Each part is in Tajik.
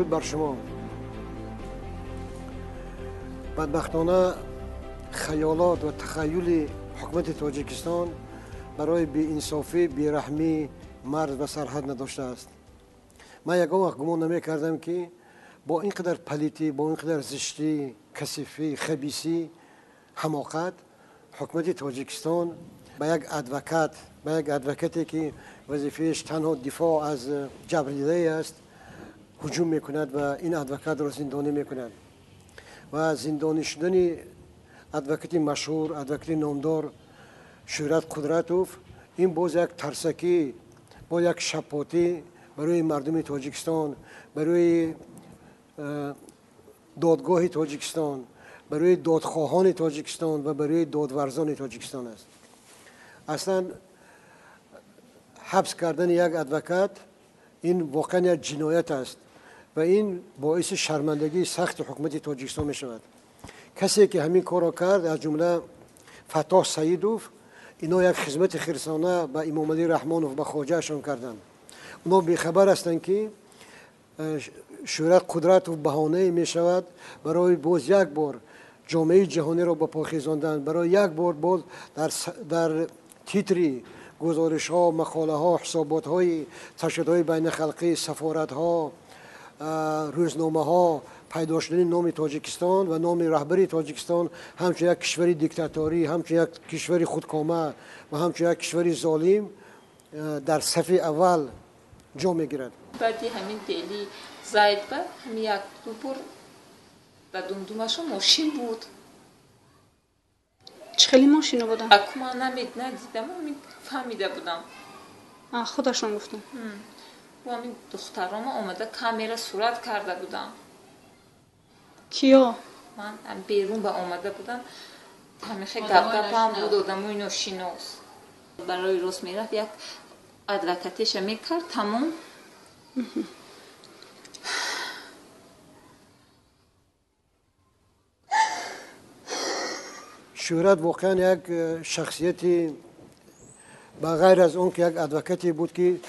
Дуруд бар шумо. Бадбахтона хаёлот ва тахайюли ҳукумати Тоҷикистон барои беинсофӣ, бераҳмӣ марз ва сарҳад надоштааст. Ман ягон вақт гумон намекардам, ки бо ин қадар палитӣ, бо ин қадар зиштӣ, касифӣ, хабисӣ, ҳамоқат ҳукумати Тоҷикистон ба як адвокат, ба як адвокате, ки вазифааш танҳо дифоъ аз ҷабрдидае аст, ҳуҷум мекунад ва ин адвокатро зиндонӣ мекунад. Ва зиндонӣ шудани адвокати машҳур, адвокати номдор Шӯҳрат Қудратов ин боз як тарсакӣ, боз як шапотӣ барои мардуми Тоҷикистон, барои додгоҳи Тоҷикистон, барои додхоҳони Тоҷикистон ва барои додварзони Тоҷикистон аст. Аслан ҳабс кардани як адвокат ин воқеан як ҷиноят аст ва ин боиси шармандагии сахти ҳукумати Тоҷикистон мешавад. Касе ки ҳамин корро кард, аз ҷумла Фаттоҳ Саидов, ино як хизмати хирсона ба Имомалӣ Раҳмонов, ба хоҷаашон карданд. Онҳо бехабар ҳастанд, ки Шӯҳрат Қудратов баҳонае мешавад барои боз як бор ҷомеаи ҷаҳониро ба по хезондан, барои як бор боз дар титри гузоришҳо, мақолаҳо, ҳисоботҳои ташкилотҳои байналхалқӣ, сафоратҳо, рӯзномаҳо пайдо шудани номи Тоҷикистон ва номи раҳбари Тоҷикистон ҳамчун як кишвари диктаторӣ, ҳамчун як кишвари худкома ва ҳамчун як кишвари золим дар сафи аввал ҷо мегирад. Баъди ҳамин дели Зайдба ҳамин як ду бор ба думдумашон мошин буд. Чӣ хеле мошино буданд? Аку ман надидам, ҳамин фаҳмида будам. Худашон гуфтанд. Бо ҳамин духтарома омада камера сурат карда будам. Киё? Ман берун ба омада будам. Ҳамеша гапгапам буд, одамои ношинос. Барои рост мерафт, як адвокатеша мекард, тамом. Шӯҳрат воқеан як шахсияти, ба ғайр аз он ки як адвокате буд, ки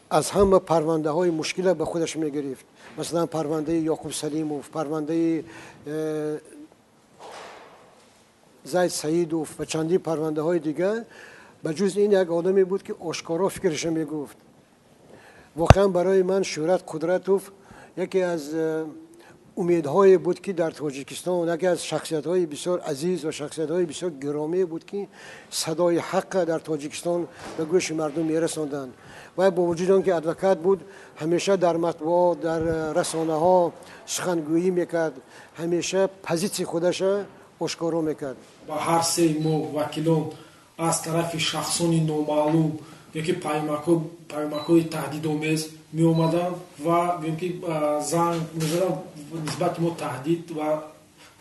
аз ҳама парвандаҳои мушкила ба худаш мегирифт, масалан парвандаи Ёқуб Салимов, парвандаи Зайд Саидов ва чандин парвандаҳои дигар, ба ҷуз ин як одаме буд, ки ошкоро фикрашро мегуфт. Воқеан барои ман Шӯҳрат Қудратов яке аз умедҳое буд, ки дар Тоҷикистон, яке аз шахсиятҳои бисёр азиз ва шахсиятҳои бисёр гиромие буд, ки садои ҳаққа дар Тоҷикистон ба гӯши мардум мерасонданд. Ва бо вуҷуди он ки адвокат буд, ҳамеша дар матбуот, дар расонаҳо сухангӯӣ мекард, ҳамеша позитсияи худаша ошкоро мекард. Ба ҳар сеи мо вакилон аз тарафи шахсони номаълум ёки паёмакҳои таҳдидомез меомаданд ва гӯем ки занг мезаданд, нисбати мо таҳдид ва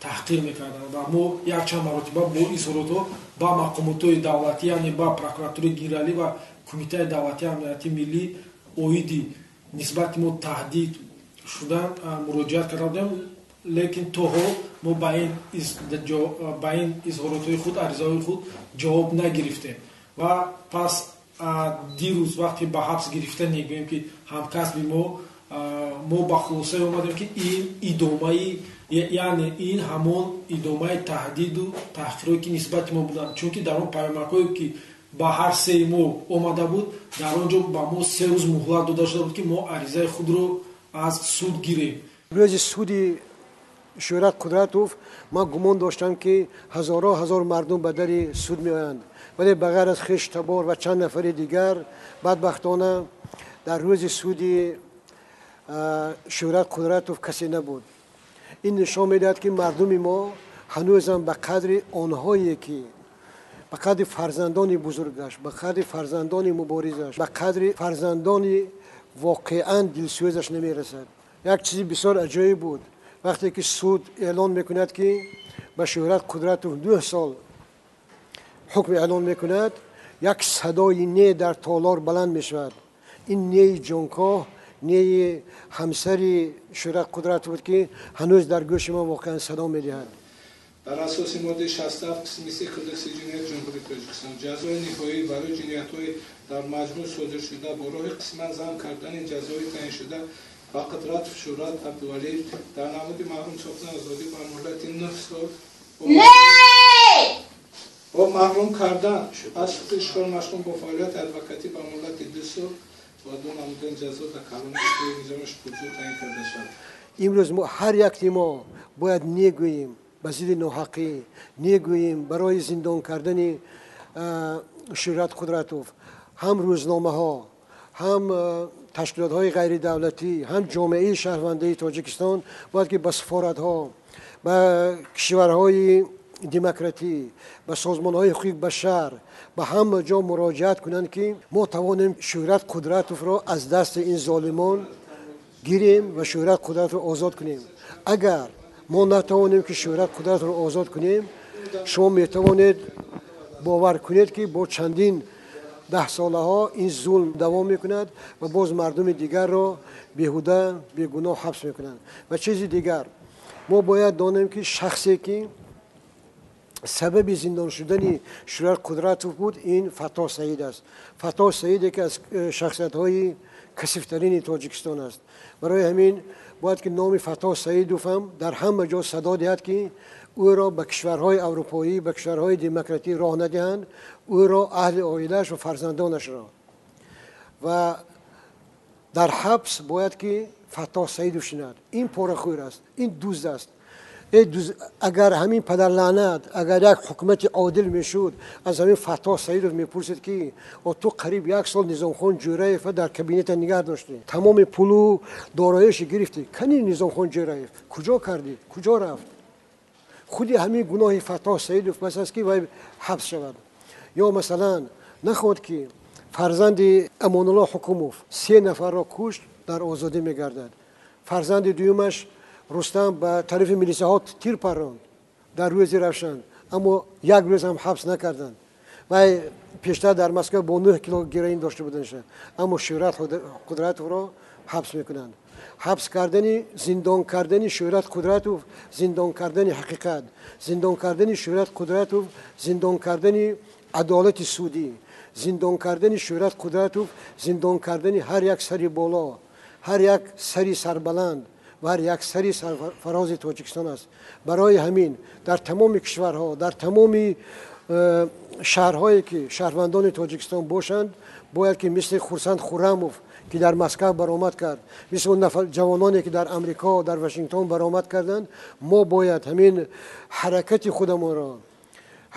таҳқир мекарданд ва мо якчанд маротиба бо изҳоротҳо ба мақомотҳои давлатӣ, яъне ба прокуратураи генералӣ ва Кумитаи давлатии амнияти миллӣ оиди нисбати мо таҳдид шудан муроҷиат карда будем, лекин то ҳол мо ба ин изҳоротҳои худ, аризаҳои худ ҷавоб нагирифтем. Ва пас дирӯз вақте ба ҳабс гирифтани, гӯем ки ҳамкасби мо, мо ба хулосае омадем, ки ин идомаи, яъне ин ҳамон идомаи таҳдиду таҳқирое ки нисбати мо буданд, чунки дар он паёмакҳое ки ба ҳар сеи мо омада буд, дар он ҷо ба мо 3 рӯз муҳлат дода шуда буд, ки мо аризаи худро аз суд гирем. Рӯзи суди Шӯҳрат Қудратов ман гумон доштам, ки ҳазорҳо ҳазор мардум ба дари суд меоянд, вале ба ғайр аз хештабор ва чанд нафари дигар, бадбахтона дар рӯзи суди Шӯҳрат Қудратов касе набуд. Ин нишон медиҳад, ки мардуми мо ҳанӯзам ба қадри онҳое ки ба қадри фарзандони бузургаш, ба қадри фарзандони муборизаш, ба қадри фарзандони воқеан дилсӯзаш намерасад. Як чизи бисёр аҷоиб буд, вақте ки суд эълон мекунад, ки ба Шӯҳрат Қудратов 9 сол ҳукм эълон мекунад, як садои не дар толор баланд мешавад. Ин неи ҷонкоҳ, неи ҳамсари Шӯҳрат Қудратов буд, ки ҳанӯз дар гӯши мо воқеан садо медиҳад. Дар асоси моддаи 67 қисми 3 Кодекси ҷиноятии Ҷумҳурии Тоҷикистон ҷазои ниҳоӣ барои ҷиноятҳои дар маҷмӯъ содиршуда бо роҳи қисман зам кардани ҷазои таъиншуда Ва Қудратов Шӯҳрат Абдувалиев дар намуди маҳрум сохтан озодӣ ба муҳлати 9 сол ва маҳрум кардан аз ҳуқуқи ишғол машғул бо фаъолияти адвокатӣ ба муҳлати 2 сол ва ду намудани ҷазо дар калони низоми шукурҷӯ таъин карда шавад. Имрӯз мо ҳар якти мо бояд негӯем ба зидди ноҳақӣ, негӯем барои зиндон кардани Шӯҳрат Қудратов. Ҳам рӯзномаҳо, ҳам ташкилотҳои ғайридавлатӣ, ҳам ҷомеаи шаҳрвандии Тоҷикистон бояд ки ба сафоратҳо, ба кишварҳои демократӣ, ба созмонҳои ҳуқуқи башар, ба ҳама ҷо муроҷиат кунанд, ки мо тавонем Шӯҳрат Қудратовро аз дасти ин золимон гирем ва Шӯҳрат Қудратовро озод кунем. Агар мо натавонем ки Шӯҳрат Қудратовро озод кунем, шумо метавонед бовар кунед, ки бо чандин даҳсолаҳо ин зулм давом мекунад ва боз мардуми дигарро беҳуда бегуноҳ ҳабс мекунанд. Ва чизи дигар, мо бояд донем, ки шахсе ки сабаби зиндон шудани Шӯҳрат Қудратов буд, ин Фаттоҳ Саид аст. Фаттоҳ Саид яке аз шахсиятҳои касифтарини Тоҷикистон аст. Барои ҳамин бояд ки номи Фаттоҳ Саидов ҳам дар ҳама ҷо садо диҳад, ки ӯро ба кишварҳои аврупоӣ, ба кишварҳои демократӣ роҳ надиҳанд, ӯро, аҳли оилааш ва фарзандонашро. Ва дар ҳабс бояд ки Фаттоҳ Саидов шинад. Ин порахӯр аст, ин дузд аст. Агар ҳамин падарлаънат, агар як ҳукумати одил мешуд, аз ҳамин Фаттоҳ Саидов мепурсид, ки ту қариб як сол Низомхон Ҷӯраевро дар кабинета нигаҳ доштӣ, тамоми пулу дороиши гирифтӣ, кани Низомхон Ҷӯраев куҷо кардӣ, куҷо рафт? Худи ҳамин гуноҳи Фаттоҳ Саидов бас аст, ки вай ҳабс шавад. Ё масалан, нахоҳад ки фарзанди Амонулло Ҳукумов 3 нафарро кушт, дар озодӣ мегардад. Фарзанди дуюмаш Рустам ба тарафи милисаҳо тир парронд дар рӯзи равшан, аммо як рӯз ҳам ҳабс накарданд. Вай пештар дар Москва бо 9 кило героин дошта буданша, аммо Шӯҳрат Қудратовро ҳабс мекунанд. Ҳабс кардани, зиндон кардани Шӯҳрат Қудратов, зиндон кардани ҳақиқат, зиндон кардани Шӯҳрат Қудратов, зиндон кардани адолати судӣ, зиндон кардани Шӯҳрат Қудратов, зиндон кардани ҳар як сари боло, ҳар як сари сарбаланд ва ҳар як сари сарфарози Тоҷикистон аст. Барои ҳамин дар тамоми кишварҳо, дар тамоми шаҳрҳое ки шаҳрвандони Тоҷикистон бошанд, бояд ки мисли Хурсанд Хуррамов, ки дар Москва баромад кард, мисли он ҷавононе ки дар Амрико, дар Вашингтон баромад карданд, мо бояд ҳамин ҳаракати худамонро,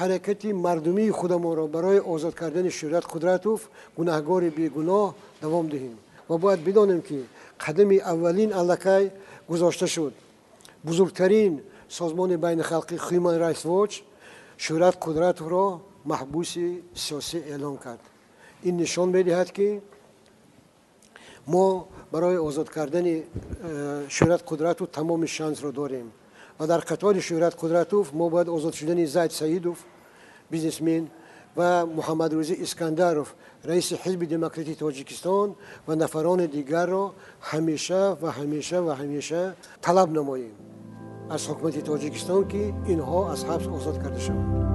ҳаракати мардумии худамонро барои озод кардани Шӯҳрат Қудратов, гунаҳгори бегуноҳ, давом диҳем. Ва бояд бидонем, ки қадами аввалин аллакай гузошта шуд. Бузургтарин созмони байнихалқӣ Human Rights Watch Шӯҳрат Қудратовро маҳбуси сиёсӣ эълон кард. Ин нишон медиҳад, ки мо барои озод кардани Шӯҳрат Қудратов тамоми шансро дорем. Ва дар қатори Шӯҳрат Қудратов мо бояд озод шудани Зайд Саидов, бизнесмен, ва Муҳаммадрӯзӣ Искандаров, раиси Ҳизби Демократии Тоҷикистон, ва нафарони дигарро ҳамеша ва ҳамеша ва ҳамеша талаб намоем аз ҳукумати Тоҷикистон, ки инҳо аз ҳабс озод карда шаванд.